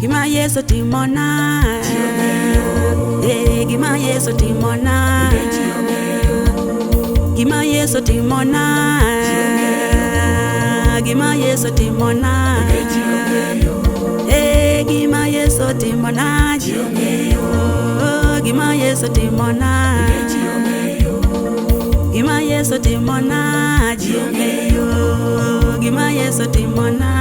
Gima Yesu timona. Eh, gima Yesu timona. Gima Yesu timona. Gima Yesu timona. Eh, gima Yesu timona. Gima Yesu timona. Gima Yesu timona. Gima Yesu timona.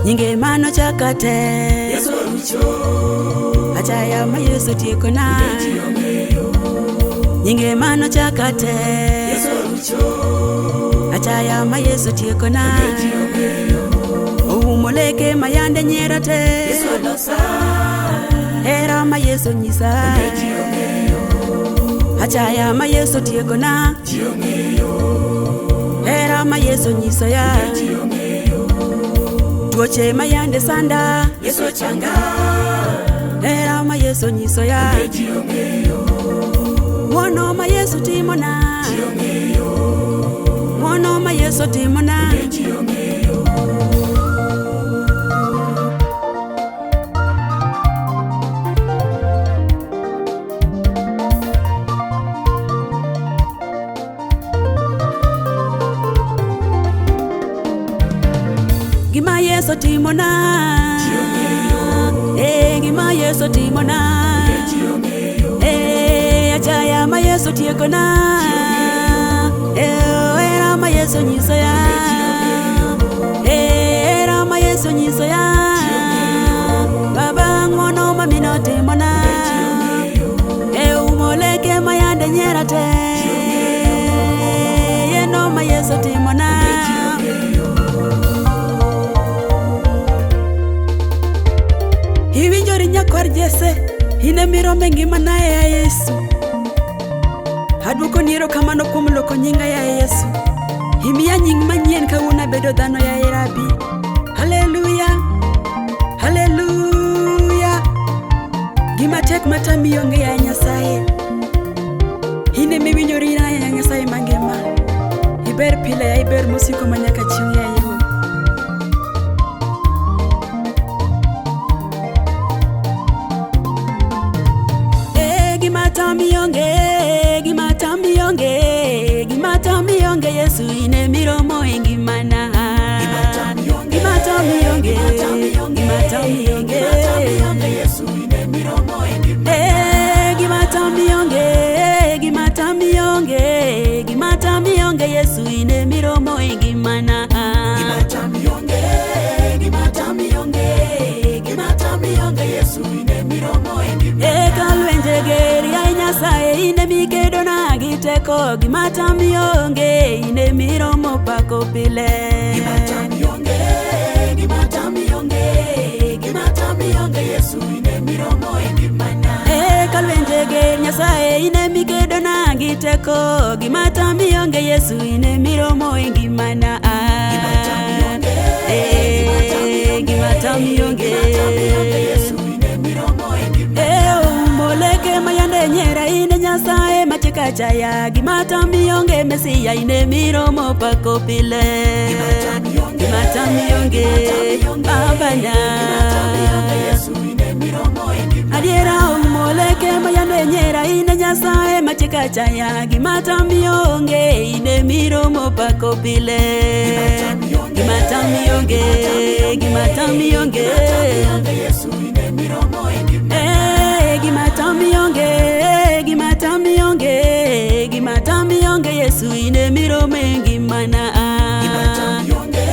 Nyinge mano chakate. Yesu orucho. Achaya ma Yesu tiekona. Ji ong'eyo. Nyinge mano chakate. Yesu orucho. Achaya ma Yesu tiekona. Ji ong'eyo. Oumo leke ma yande nyiera te. Yesu olosa. Hera ma Yesu nyisa. Ji ong'eyo. Achaya ma Yesu tiekona. Ji ong'eyo. Hera ma Yesu nyisa ya. Ji ong'eyo. Tuoche ma yande sanda. Yesu ochanga. Hera ma Yesu nyiso ya. Ji ong'eyo. Ng'wono ma Yesu timona. Ji ong'eyo. Ng'wono ma Yesu timona. Ji ong'eyo. Gima Yesu timona. Ji ong'eyo. Eh, gima Yesu timona. Ji ong'eyo. Eh, achaya ma Yesu tiekona. Eh, hera ma Yesu nyiso ya. Eh, hera ma Yesu nyiso ya. Baba ng'wono ma mino timona. Eh, umo leke ma yande nyiera te. Yeno ma Yesu timona. Iwinjori nyakwar Jesse, in emirombe ngimana ya Yesu. Aduokoni erokamano kuom loko nyinga ya Yesu. Imiya nying manyien kawuono abedo dhano ya Rabi. Haleluya, haleluya. Gima tek matami onge ya Nyasaye. In emiwinjori ya Nyasaye mangima. Iber pile ya iber mosiko manyaka chieng' ya Yehu. Eh, gima tami onge, gima tami onge, gima tami onge, Yesu ine miromo e ngimana. Gima tami onge. Gima tami onge, Gima tami onge. gima tami onge. Gima tami onge. Yesu ine miromo e ngimana. Eh, gima tami onge, gima tami onge, gima tami onge, Yesu ine miromo e ngimana. Gima tami onge. Gima tami onge. Gima tami onge. Yesu ine miromo e ngimana. E kalwenje ger yaye Nyasaye ine mikedona gi teko gima tami onge ine miromo pako pile. Gima tami onge. Gima tami onge. Gima tami onge. Yesu ine miromo e ngimana. E kalwenje ger Nyasaye ine mikedona gi teko gima tami onge Yesu ine miromo e ngimana. Gima tami onge. Gima tami Eh, onge. gima tami onge. Gima tami onge. Yesu ine miromo e ngimana. Eh, umoleke mayande nyera ine Nyasaye machikachaya gima tami onge Mesia ine miromo pako pile. Gima tami onge. Gima tami onge Gima tami onge. Babana. Gima tami onge. Yesu ine miromo e ngimana. Adiera umoleke mayande nyera ine Nyasaye machikachaya gima tami onge ine miromo pako pile. Gima tami onge. Gima tami onge gima tami onge. Gima tami onge. Yesu ine miromo e ngimana. Eh, gima tami onge, gima tami onge, gima tami onge, Yesu ine miromo e ngimana. Gima tami onge.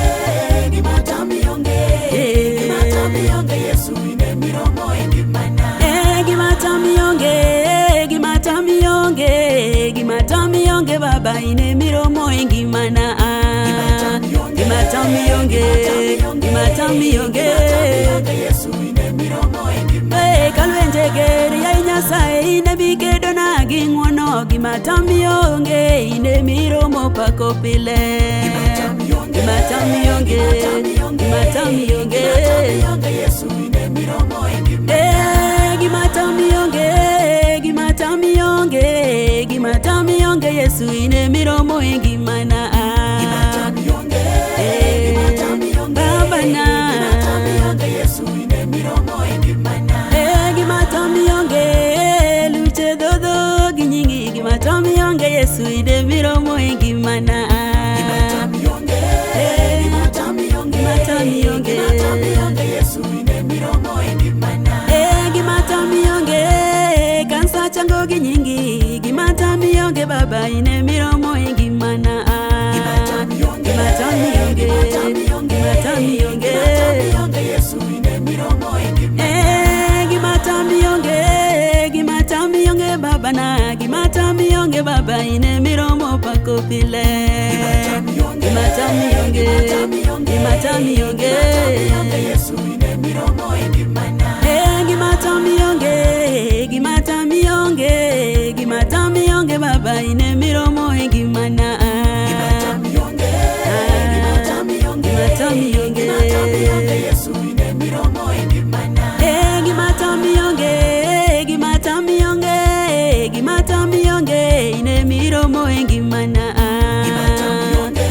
Gima tami onge. Eh. Gima tami onge. Yesu ine miromo e ngimana. Eh, gima tami onge, gima tami onge, gima tami onge, Baba ine miromo e ngimana. Gima tami onge. Gima tami onge, gima tami onge. Gima tami onge. Yesu ine miromo e ngimana. Eh, kalwenje ger yaye Nyasaye ine mikedona gi ng'wono gima tami onge ine miromo pako pile. Gima tami onge. Gima tami onge, Gima tami onge. gima tami onge. Gima tami onge. Yesu ine miromo e ngimana. Eh, gima tami onge, gima tami onge, gima tami onge, Yesu ine miromo e ngimana. Gima tami onge, gima tami onge, Baba na. gima tami onge, Yesu ine miromo e ngimana. Eh, gima tami onge, luche dhodho gi nyingi, gima tami onge, Yesu ine miromo e ngimana. Gima tami onge, gima tami onge, Gima tami onge. gima tami onge, Yesu ine miromo e ngimana. Eh, gima tami onge, kansa chango gi nyingi, gima tami onge, baba ine miromo e ngimana. Gima tami onge, Gima tami onge, gima tami onge, gima tami onge. gima tami onge, Yesu ine miromo e ngimana. Eh, gima tami onge, gima tami onge baba na, gima tami onge baba ine miromo pako pile. Gima tami onge, Gima tami onge, gima tami onge, gima tami onge. gima tami onge, Yesu ine miromo e ngimana. Eh, gima tami onge, gima tami onge, gima tami onge baba ine miromo e ngimana. Gima tami onge, gima tami onge, Gima tami onge. gima tami onge, Yesu ine miromo e ngimana. Eh, gima tami onge, gima tami onge, gima tami onge, ine miromo e ngimana. Gima tami onge,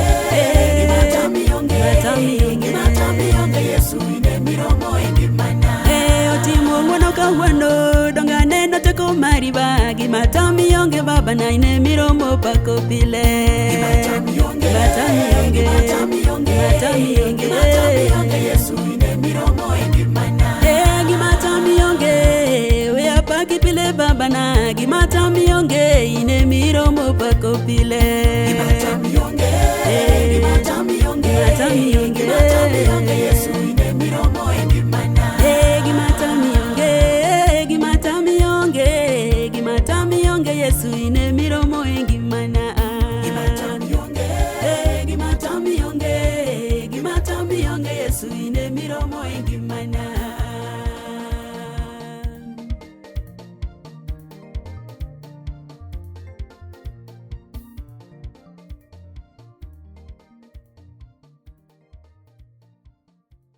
gima tami onge, Gima tami onge. gima tami onge, Yesu ine miromo e ngimana. Eh, otimo ng'wono kawuono, donge aneno teko mari ba, gima tami onge baba na ine miromo pako pile. Gima tami onge, Gima tami onge, gima tami onge, gima tami onge. gima tami onge, Yesu ine miromo e ngimana. Eh, gima tami onge, we apaki pile baba na, gima tami onge, ine miromo pako pile. Gima tami onge, gima tami onge, Gima tami onge. gima tami onge, Yesu ine miromo e ngimana. Eh, gima tami onge, gima tami onge, gima tami onge, Yesu ine miromo e ngimana.